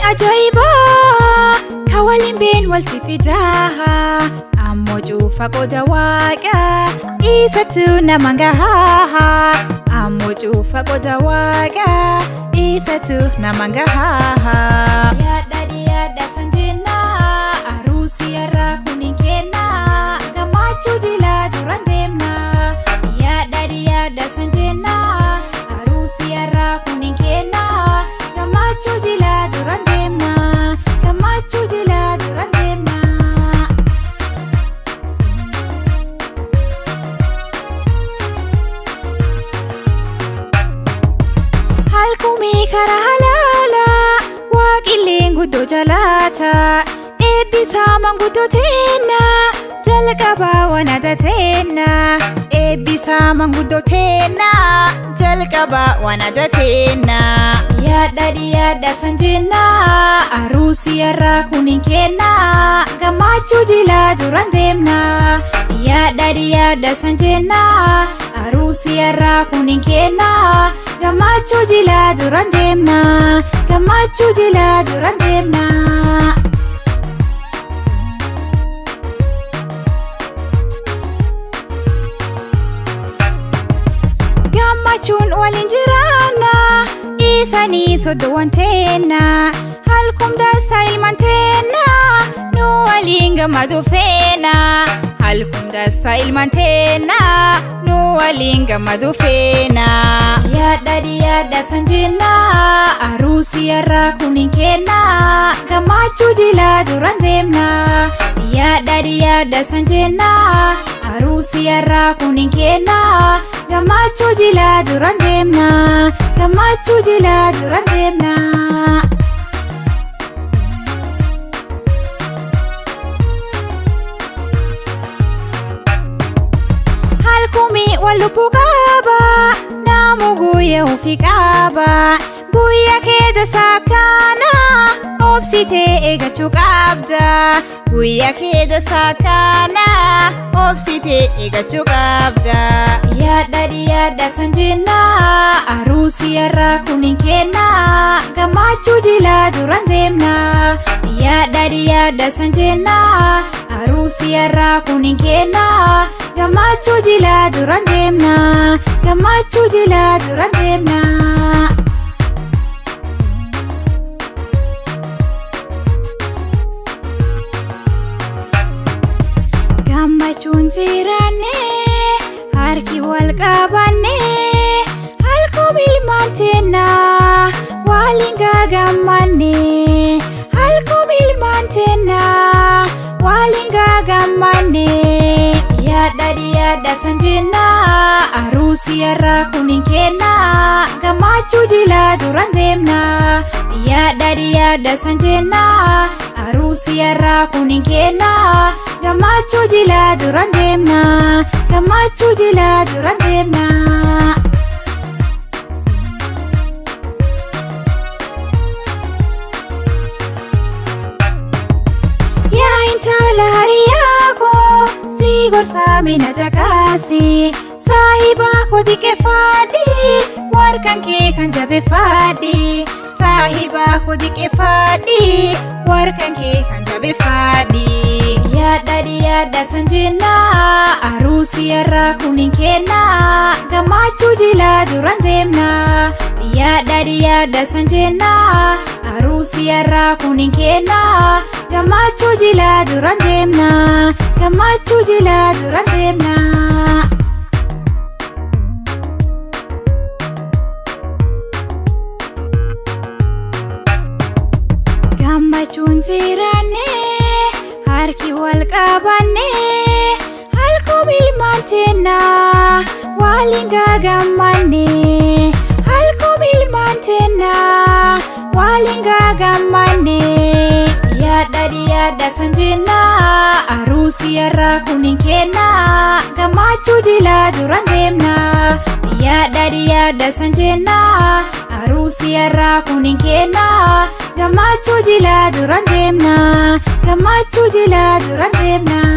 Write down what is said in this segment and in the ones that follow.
Ajaa'ibaa ka waliin been walti fidaa ammoo cufa qooda waaqa isattu nama gahaa ammoo cufa qooda waaqa isattu nama gahaa. Yaadha dhiyaadha san jennaa aruusii irraa kun hin kennaa gammachuu jilaa duran deemnaa. Yaadha dhiyaadha san jennaa aruusii irraa kun hin kennaa gammachuu jilaa duran deemnaa gammachuu jilaa duran deemnaa. Halkumii karaa halaalaa waaqilleen guddoo jalaata eebbisaa manguddoo teenna jalqabaa waan adda teenna eebbisaa manguddoo teenna jalqabaa waan adda teenna. Yaadha dhiyaadha san jennaa aruusii irraa kun hin kennaa gammachuu jilaa duran deemnaa. Yaadha dhiyaadha san jennaa aruusii irraa kun hin kennaa gammachuu jilaa duran deemnaa gammachuu jilaa duran deemnaa. Gammachuun waliin jiraanna isanii soddoowwan teenna halkum dansaa ilmaan teenna nu waliin gammadu feena halkum dansaa ilmaan teenna nu waliin gammadu feena. Yaadha dhiyaadha san jennaa aruusii irraa kun hin kennaa gammachuu jilaa duran deemnaa. Yaadha dhiyaadha san jennaa aruusii irraa kun hin kennaa gammachuu jilaa duran deemnaa gammachuu jilaa duran deemnaa. Halkumii wal lubbuu qaba naamu guyyaa ofii qaba guyyaa keeda saakana obsitee eeggachuu qabda guyyaa keeda saakana obsitee eeggachuu qabda. Yaadha dhiyaadha san jennaa aruusii irraa kun hin kennaa gammachuu jilaa duran deemnaa. Yaadha dhiyaadha san jennaa aruusii irraa kun hin kennaa gammachuu jilaa duran deemnaa gammachuu jilaa duran deemnaa. Gammachuun jiraanne harki wal qabanne halkum ilmaan teennaa waliin gagammanne halkum ilmaan teennaa waliin gagammanne. Yaadha dhiyaadha san jennaa aruusii irraa kun hin kennaa gammachuu jilaa duran deemnaa. Yaadha dhiyaadha san jennaa aruusii irraa kun hin kennaa gammachuu jilaa duran deemnaa gammachuu jilaa duran deemnaa. Yaa intala hariyaa koo si gorsaa mina jakaasi saahiba koo diqeeffadhi warqaan kee kan jabeeffadhi saahiba koo diqeeffadhi warqaan kee kan jabeeffadhi. Yaadha dhiyaadha san jennaa aruusii irraa kun hin kennaa gammachuu jilaa duran deemnaa. Yaadha dhiyaadha san jennaa aruusii irraa kun hin kennaa gammachuu jilaa duran deemnaa gammachuu jilaa duran deemnaa. Gammachuun jiraanne harki wal qabanne halkum ilmaan teennaa waliin gagammanne halkum ilmaan teennaa waliin gagammanne. Yaadha dhiyaadha san jennaa aruusii irraa kun hin kennaa gammachuu jilaa duran deemnaa. Yaadha dhiyaadha san jennaa aruusii irraa kun hin kennaa gammachuu jilaa duran deemnaa gammachuu jilaa duran deemnaa.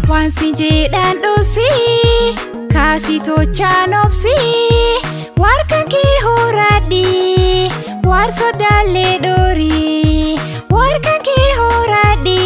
Waan si jedhaan dhoosii. Baasii tochaan obsii warqan kee horadhi war sodaallee dhorii warqan kee horadhi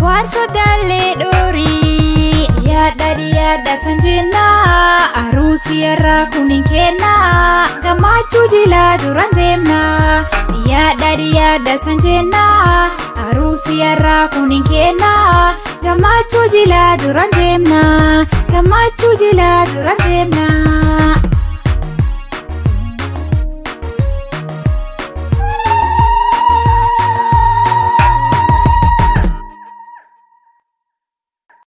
war sodaallee dhorii. Yaadha dhiyaadha san jennaa aruusii irraa kun hin kennaa gammachuu jilaa duran deemnaa. Dhiyaadha dhiyaadha san jennaa aruusii irraa kun hin kennaa gammachuu jilaa duran deemnaa gammachuu jilaa duran deemnaa.